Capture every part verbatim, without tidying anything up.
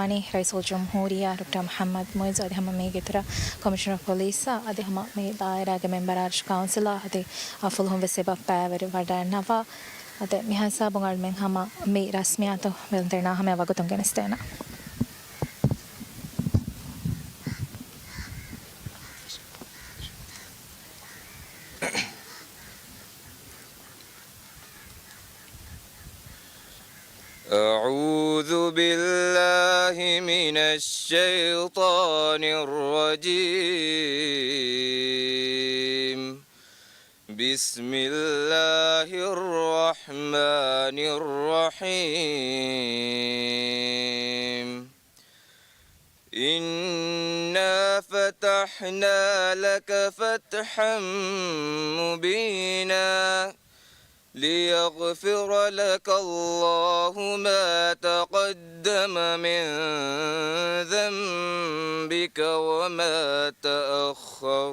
ވަނީ ރައީސުލްޖުމްހޫރިއްޔާ ޑޮކްޓަރ މުޙައްމަދު މުޢިއްޒު އަދި ހަމަ މީގެ އިތުރަށް ކޮމިޝަނަރ އޮފް ޕޮލީސްއާ އަދި ހަމަ މި ދާއިރާގެ މެމްބަރާ ރަށު ކައުންސިލާ އަދި އަ، ފުލުހުން ވެސް އެބަ ބައިވެރި ވަޑައިގަންނަވާ. އަދި މިހާ ހިސާބުން އަޅުމެން ހަމަ މި ރަސްމިއްޔާތު ވެލުންތެރިންނާ ހަމަޔަށް ވަގުތުން ގެނެސްދޭނަން. أعوذ بالله من الشيطان الرجيم. بسم الله الرحمن الرحيم. إنا فتحنا لك فتحا مبينا ليغفر لك الله ما تقدم من ذنبك وما تأخر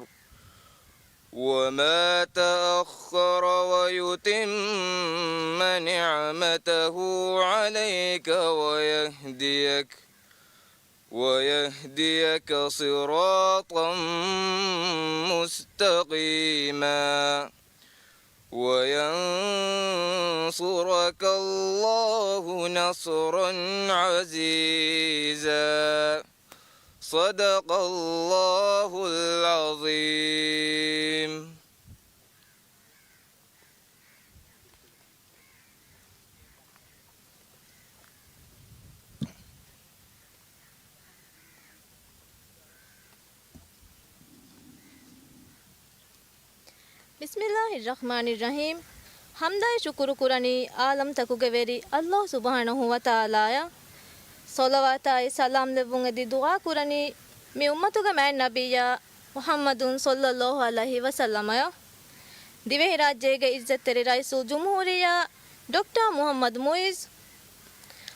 وما تأخر ويتم نعمته عليك ويهديك ويهديك صراطا مستقيما وينصرك الله نصرا عزيزا. صدق الله العظيم. ބިސްމިއްލާހިއްރަޙްމާނިއްރަޙީމް. ޙަމްދާއި ޝުކުރު ކުރަނީ ޢާލަމްތަކުގެ ވެރި ﷲ ސުބްޙާނަހޫ ވަތަޢާލާއަށް. ޞަލަވާތާއި ސަލާމް ލެއްވުން އެދި ދުޢާ ކުރަނީ މި އުއްމަތުގެ މާތް ނަބިއްޔާ މުޙައްމަދު ޞައްލައްލާހު ޢަލައިހި ވަސައްލަމަޔަށް. ދިވެހިރާއްޖޭގެ ޢިއްޒަތްތެރި ރައީސުލްޖުމްހޫރިއްޔާ ޑޮކްޓަރ މުޙައްމަދު މުޢިއްޒު،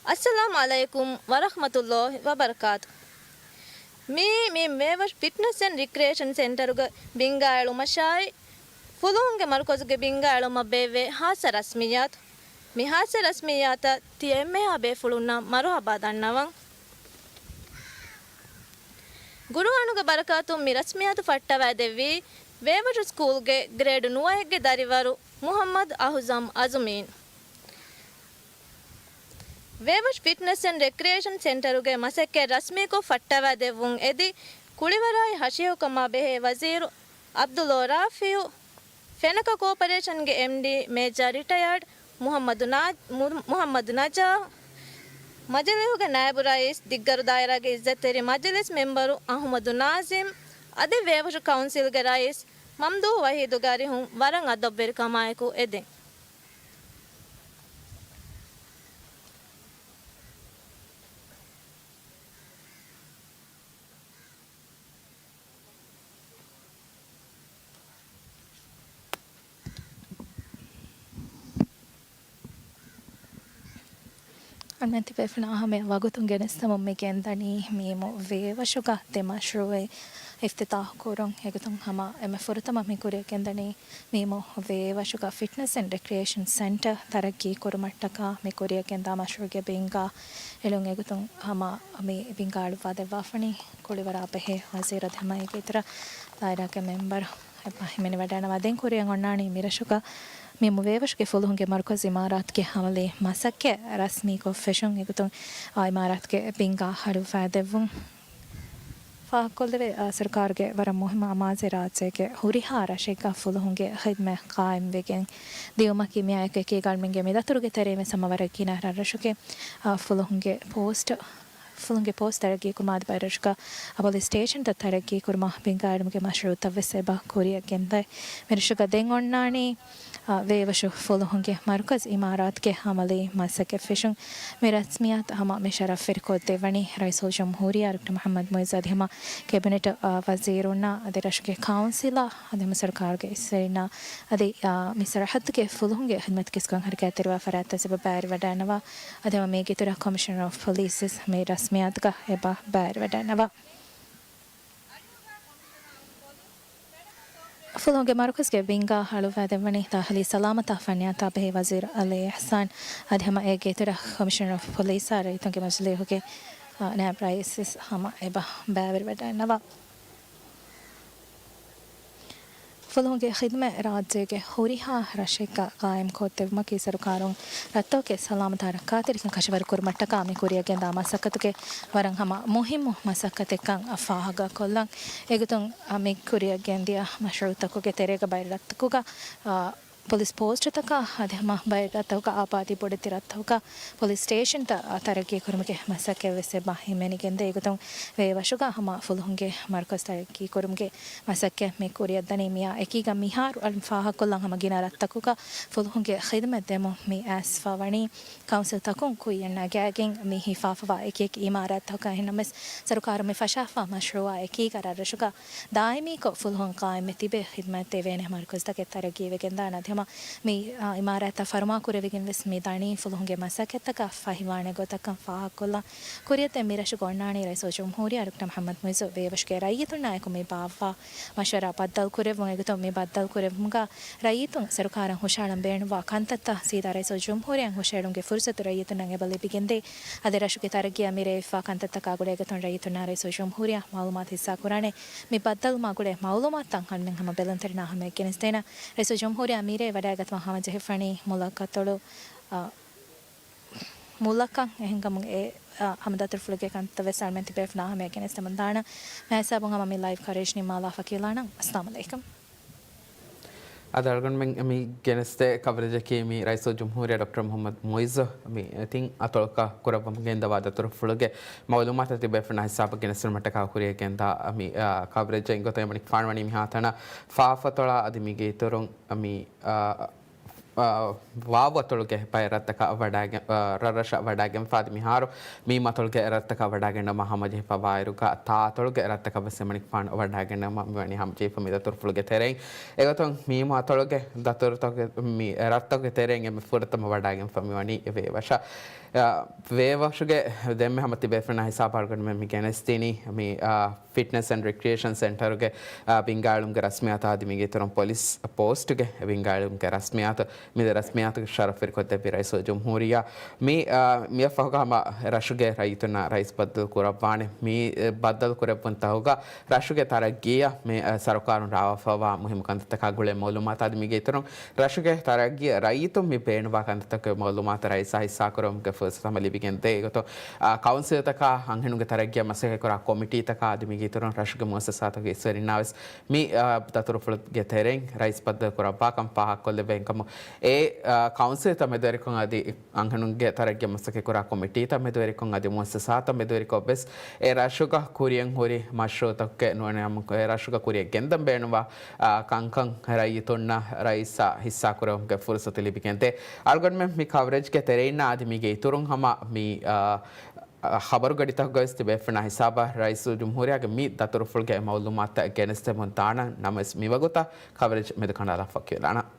އައްސަލާމު ޢަލައިކުމް ވަރަޙްމަތުﷲ ވަބަރަކާތު. މިއީ މި ވޭވަށު ފިޓްނަސް އެންޑް ރިކްރިއޭޝަން ސެންޓަރުގެ ބިންގާ އެޅުމަށާއި، ފުލުހުންގެ މަރުކަޒުގެ ބިންގާ އެޅުމަށް ބޭއްވޭ ހާއްސަ ރަސްމިއްޔާތު. މި ހާއްސަ ރަސްމިއްޔާތަށް ތިޔަ އެންމެހާ ބޭފުޅުންނަށް މަރުޙަބާ ދަންނަވަން. ޤުރުއާނުގެ ބަރަކާތުން މި ރަސްމިއްޔާތު ފައްޓަވައިދެއްވީ ވޭވަށު ސްކޫލްގެ ގްރޭޑް ނުވައެއްގެ ދަރިވަރު މުޙައްމަދު އަހުޒަމް އަޒުމީން. ވޭވަށް ފިޓްނަސް އެންޑް ރެކްރިއޭޝަން ސެންޓަރުގެ މަސައްކަތް ރަސްމީކޮށް ފައްޓަވައިދެއްވުން އެދި، ކުޅިވަރާއި ހަށިހެޔޮކަމާ ބެހޭ ވަޒީރު ޢަބްދުﷲ ރާފިޢު، ފެނަކަ ކޯޕަރޭޝަންގެ އެމްޑީ މޭޖާ ރިޓަޔާޑް މުޙައްމަދު ނާ-، މު-، މުޙައްމަދު ނަޖާ، މަޖިލީހުގެ ނާއިބު ރައީސް، ދިއްގަރު ދާއިރާގެ ޢިއްޒަތްތެރި މަޖިލިސް މެމްބަރު އަޙުމަދު ނާޒިމް، އަދި ވޭވަށު ކައުންސިލްގެ ރައީސް މަމްދޫޙު ވަޙީދުގެ އަރިހުން ވަރަށް އަދަބުވެރިކަމާއެކު އެދެން. އަޅުމެން ތިބޭފުޅުން އަހަމެ ވަގުތުން ގެނެސްދެމުން މި ގެންދަނީ މީމު ވޭވަށުގަ ދެ މަޝްރޫޢެއް އިފްތިތާޙު ކުރުން. އެގޮތުން ހަމަ އެންމެ ފުރަތަމަ މި ކުރިއަށް ގެންދަނީ މީމު ވޭވަށުގަ ފިޓްނަސް އެންޑް ރެކްރިއޭޝަން ސެންޓަރ ތަރައްގީ ކުރުމަށްޓަކާ މި ކުރިއަށް ގެންދާ މަޝްރޫޢުގެ ބިންގާ އެޅުން. އެގޮތުން ހަމަ މި ބިންގާ އަޅުއްވާ ދެއްވާފަނީ ކުޅިވަރާ ބެހޭ ވަޒީރު އަދި ހަމަ އޭގެ އިތުރަށް ދާއިރާގެ މެމްބަރު އެބަ ހިމެނިވަޑައިގަންނަވާ. ދެން ކުރިއަށް އޮންނާނީ މިރަށުގަ މި ވޭވަށުގެ ފުލުހުންގެ މަރުކަޒު އިމާރާތުގެ އަމަލީ މަސައްކަތް ރަސްމީކޮށް ފެށުން. އެގޮތުން އާ އިމާރާތުގެ ބިންގާ އަޅުއްވާދެއްވުން. ފާހަގަކޮށްލެވޭ، އާ، ސަރުކާރުގެ ވަރަށް މުހިއްމު އަމާޒެއް ރާއްޖޭގެ ހުރިހާ ރަށެއްގަ ފުލުހުންގެ ޚިދްމަތް ޤާއިމްވެގެން ދިޔުމަކީ. މިއާއެކު އެކީގަ އަޅުމެންގެ މި ދަތުރުގެ ތެރެއިން ވެސް ހަމަ ވަރަށް ގިނަ ރަށްރަށުގެ، އާ، ފުލުހުންގެ ޕޯސްޓް، ފުލުހުންގެ ޕޯސްޓް ތަރައްގީކުރުމާ އަދި ބައެއް ރަށުގަ އަ، ޕޮލިސް ސްޓޭޝަންތައް ތަރައްގީކުރުމަށް ބިންގާ އެޅުމުގެ މަޝްރޫޢުތައް ވެސް އެބަ ކުރިއަށް ގެންދައި. މިރަށުގަ ދެން އޮންނާނީ، އަ، ވޭވަށު ފުލުހުންގެ މަރުކަޒު އިމާރާތުގެ އަމަލީ މަސައްކަތް ފެށުން. މި ރަސްމިއްޔާތު ހަމަ މި ޝަރަފްވެރި ކޮށްދެއްވަނީ ރައީސުލްޖުމްހޫރިއްޔާ ޑޮކްޓަރ މުޙައްމަދު މުޢިއްޒު އަދި ހަމަ ކެބިނެޓް، އަ، ވަޒީރުންނާ އަދި ރަށުގެ ކައުންސިލާ އަދި ހަމަ ސަރުކާރުގެ އިސްވެރިންނާ އަދި، އާ، މި ސަރަހައްދުގެ ފުލުހުންގެ ޚިދްމަތުގެ އިސްކަން ހަރަކާތްތެރިވާ ފަރާތްތައް އެބަ ބައިވެރިވަޑައިގަންނަވާ. އަދި ހަމަ މީގެ އިތުރަށް ކޮމިޝަނަރ އޮފް ޕޮލިސް ވެސް މި ރަސްމިއްޔާތުގަ އެބަ ބައިވެރިވަޑައިގަންނަވާ. ފުލުހުންގެ މަރުކަޒުގެ ބިންގާ އަޅުއްވައިދެއްވަނީ ދާޚިލީ ސަލާމަތާ ފަނިޔާތާ ބެހޭ ވަޒީރު ޢަލީ އިޙްސާން އަދި ހަމަ އޭގެ އިތުރަށް ކޮމިޝަނަރ އޮފް ޕޮލިސްއާ ރައްޔިތުންގެ މަޖިލީހުގެ ނޭބް ރައީސް ވެސް ހަމަ އެބަ ބައިވެރިވެޑައިންނަވާ. ފުލުހުންގެ ޚިދުމަތް ރާއްޖޭގެ ހުރިހާ ރަށެއްގަ ޤާއިމްކޮށްދެއްވުމަކީ ސަރުކާރުން ރަށްތަކުގެ ސަލާމަތާ ރައްކާތެރިކަން ކަށަވަރު ކުރުމަށްޓަކާ މި ކުރިއަށް ގެންދާ މަސައްކަތުގެ ވަރަށް ހަމަ މުހިއްމު މަސައްކަތެއްކަން ފާހަގަކޮށްލަން. އެގޮތުން މި ކުރިއަށް ގެންދިޔަ މަޝްރޫޢުތަކުގެ ތެރޭގަ ބައެއް ރަށްތަކުގަ، އާ، ޕޮލިސް ޕޯސްޓުތަކާ އަދި ހަމަ ބައެއް ރަށްތަކުގަ އާބާދީ ބޮޑެތި ރަށްތަކުގަ ޕޮލިސް ސްޓޭޝަންތައް ތަރައްގީ ކުރުމުގެ މަސައްކަތް ވެސް އެބަ ހިމެނިގެންދޭ. އެގޮތުން ވޭވަށުގަ ހަމަ ފުލުހުންގެ މަރުކަޒު ތަރައްގީ ކުރުމުގެ މަސައްކަތް މި ކުރިއަށްދަނީ. މިއާ އެކީގަ މިހާރު އަޅުން ފާހަގަކޮށްލަން ހަމަ ގިނަ ރަށްތަކުގަ ފުލުހުންގެ ޚިދުމަތް ދެމުން މި އައިސްފަ ވަނީ. ކައުންސިލްތަކުން ކުއްޔަށް ނަގާގެން މި ހިފާފަވާ އެކިއެކި އިމާރާތްތަކަށް އެހެންނަމަވެސް، ސަރުކާރުން މި ފަށާފާ މަޝްރޫޢާ އެކީގަ ރަށްރަށުގަ ދާއިމީކޮށް ފުލުހުން ޤާއިމްވެ ތިބެ ޚިދުމަތް ދެވޭނެ މަރުކަޒުތަކެއް ތަރައްގީވެގެންދާނެ. އަދި ހަމަ މި، އާ، އިމާރާތްތައް ފަރުމާކުރެވިގެން ވެސް މި ދަނީ ފުލުހުންގެ މަސައްކަތްތަކަށް ފަހިވާނެ ގޮތަކަށް ފާހަގަކޮށްލަން. ކުރިއަށްދޭން މި ރަށުގަ އޮންނާނީ ރައީސުލްޖުމްހޫރިއްޔާ ޑޮކްޓަރ މުޙައްމަދު މުޢިއްޒު ވޭވަށުގެ ރައްޔިތުންނާއެކު މި ބާއްވާ މަޝްވަރާ ބައްދަލުކުރެއްވުން. އެގޮތުން މި ބައްދަލުކުރެއްވުމުގަ ރައްޔިތުން ސަރުކާރަށް ހުށަހަޅަން ބޭނުންވާ ކަންތައްތައް ސީދާ ރައީސުލްޖުމްހޫރިއްޔާއަށް ހުށަހެޅުމުގެ ފުރުޞަތު ރައްޔިތުންނަށް އެބަ ލިބިގެންދޭ. އަދި ރަށުގެ ތަރައްގީއަށް މިރޭ ވެފާ ކަންތައްތަކާ ގުޅޭ ގޮތުން ރައްޔިތުންނާ ރައީސުލްޖުމްހޫރިއްޔާ މަޢުލޫމާތު ހިއްސާކުރާނެ. މި ބައްދަލުވުމާ ގުޅޭ މަޢުލޫމާތުތައް އަޅުމެން ހަމަ ބެލުންތެރިންނާ ހަމަޔަށް ގެނެސްދޭނަން. ރައީސުލްޖުމްހޫރިއްޔާ މިރޭ ވަޑައިގަތުމަށް ހަމަޖެހިފަނީ މުލައްކަތޮޅު، އަ، މުލަކަން. އެހެންކަމުން އެ، އަ، ހަމަ ދަތުރުފުޅުގެ ކަންތައް ވެސް އަޅުމެން ތިބޭފުޅުންނާ ހަމަޔަށް ގެނެސްދެމުން ދާނަން. މި ހިސާބުން ހަމަ މި ލައިވް ކަވަރޭޖް ނިންމާލާފަ ކިޔުލާނަން. އައްސަލާމު ޢަލައިކުމް. އަދި އަޅުގަނޑުމެން މި ގެނެސްދޭ ކަވަރޭޖަކީ މި ރައީސުލްޖުމްހޫރިއްޔާ ޑޮކްޓަރ މުޙައްމަދު މުޢިއްޒު މި ތިން އަތޮޅަކަށް ކުރައްވަމުން ގެންދަވާ ދަތުރުފުޅުގެ މަޢުލޫމާތު ތިބޭފުޅުންނާ ހިސާބަށް ގެނެސްދިނުމަށްޓަކާ ކުރިއަށް ގެންދާ މި، އާ، ކަވަރޭޖެއް. އިން ގޮތަށް އެމަނިކުފާނު ވަނީ މިހާތަނަށް ފާފަތޮޅާ އަދި މީގެ އިތުރުން މި، އާ، އާ، ވާވު އަތޮޅުގެ ބައެއް ރަށްތަކަށް ވަޑައިގެން، އާ، ރަށްރަށަށް ވަޑައިގެންފާ އަދި މިހާރު މީމް އަތޮޅުގެ ރަށްތަކަށް ވަޑައިގެންނަމަ ހަމަޖެހިފަވާއިރުގަ ތާ އަތޮޅުގެ ރަށްތަކަށް ވެސް އެމަނިކުފާނު ވަޑައިގެންނަމަ މިވަނީ ހަމަޖެހިފަ މި ދަތުރުފުޅުގެ ތެރެއިން. އެގޮތުން މީމް އަތޮޅުގެ ދަތުރުތަކުގެ މި ރަށްތަކުގެ ތެރެއިން އެންމެ ފުރަތަމަ ވަޑައިގެންފަ މިވަނީ ވޭވަށަށް. އާ، ވޭވަށުގެ ދެންމެ ހަމަ ތިބޭފުޅުންނާ ހިސާބަށް އަޅުގަނޑުމެން މި ގެނެސްދިނީ މި، އާ، ފިޓްނަސް އެންޑް ރިކްރިއޭޝަން ސެންޓަރުގެ، އާ، ބިންގާއެޅުމުގެ ރަސްމިއްޔާތާ އަދި މީގެ އިތުރުން ޕޮލިސް ޕޯސްޓުގެ ބިންގާއެޅުމުގެ ރަސްމިއްޔާތު މި ރަސްމިއްޔާތުގެ ޝަރަފުވެރިކޮށްދެއްވި ރައީސުލްޖުމްހޫރިއްޔާ. މި، އާ، މިއަށްފަހުގަ ހަމަ ރަށުގެ ރައްޔިތުންނާ ރައީސް ބައްދަލު ކުރައްވާނެ. މި، އެ، ބައްދަލު ކުރެއްވުންތަކުގަ ރަށުގެ ތަރައްގީއަށް މި، އަ، ސަރުކާރުން ރާވާފައިވާ މުހިއްމު ކަންތައްތަކާ ގުޅޭ މައުލޫމާތާ އަދި މީގެ އިތުރުން ރަށުގެ ތަރައްގީއަށް ރައްޔިތުން މި ބޭނުންވާ ކަންތައްތަކުގެ މައުލޫމާތު ރައީސާ ހިއްސާކުރެވުމުގެ ފުރުސަތު ހަމަ ލިބިގެންދޭ. އެގޮތުން، އަ، ކައުންސިލްތަކާ އަންހެނުންގެ ތަރައްގީއަށް މަސައްކަތްކުރާ ކޮމިޓީތަކާ އަދި މީގެ އިތުރުން ރަށުގެ މުއައްސަސާތަކުގެ އިސްވެރިންނާ ވެސް މި، އަ، ދަތުރުފުޅުގެ ތެރެއިން ރައީސް ބައްދަލު ކުރައްވާކަން ފާހަގަކޮށްލެއްވި ކަމު އެ، އަ، ކައުންސިލްތައް މެދުވެރިކޮށް އަދި އަންހެނުންގެ ތަރައްގީއަށް މަސައްކަތްކުރާ ކޮމިޓީތައް މެދުވެރިކޮށް އަދި މުއައްސަސާތައް މެދުވެރިކޮށް ވެސް އެ ރަށުގަ ކުރިއަށް ހުރި މަޝްރޫޢުތަކުގެ ނޫނީ އެ ރަށުގަ ކުރިއަށް ގެންދަން ބޭނުންވާ، އާ، ކަންކަން ރައްޔިތުންނަށް ރައީސާ ހިއްސާކުރެވުމުގެ ފުރުސަތު ލިބިގެންދޭ. އަޅުގަނޑުމެން މި ކަވަރޭޖްގެ ތެރެއިންނާ އަދި މީގެ އިތުރުން ހަމަ މި، އާ، އާ، ޚަބަރުގަޑިތަކުގަވެސް ތިބޭފުޅުންނާ ހިސާބަށް ރައީސުލްޖުމްހޫރިއްޔާގެ މި ދަތުރުފުޅުގެ މައުލޫމާތުތައް ގެނެސްދެމުން ދާނަން. ނަމަވެސް މިވަގުތަށް ކަވަރޭޖް މެދުކަނޑާލާފަ ކިޔުލާނަން.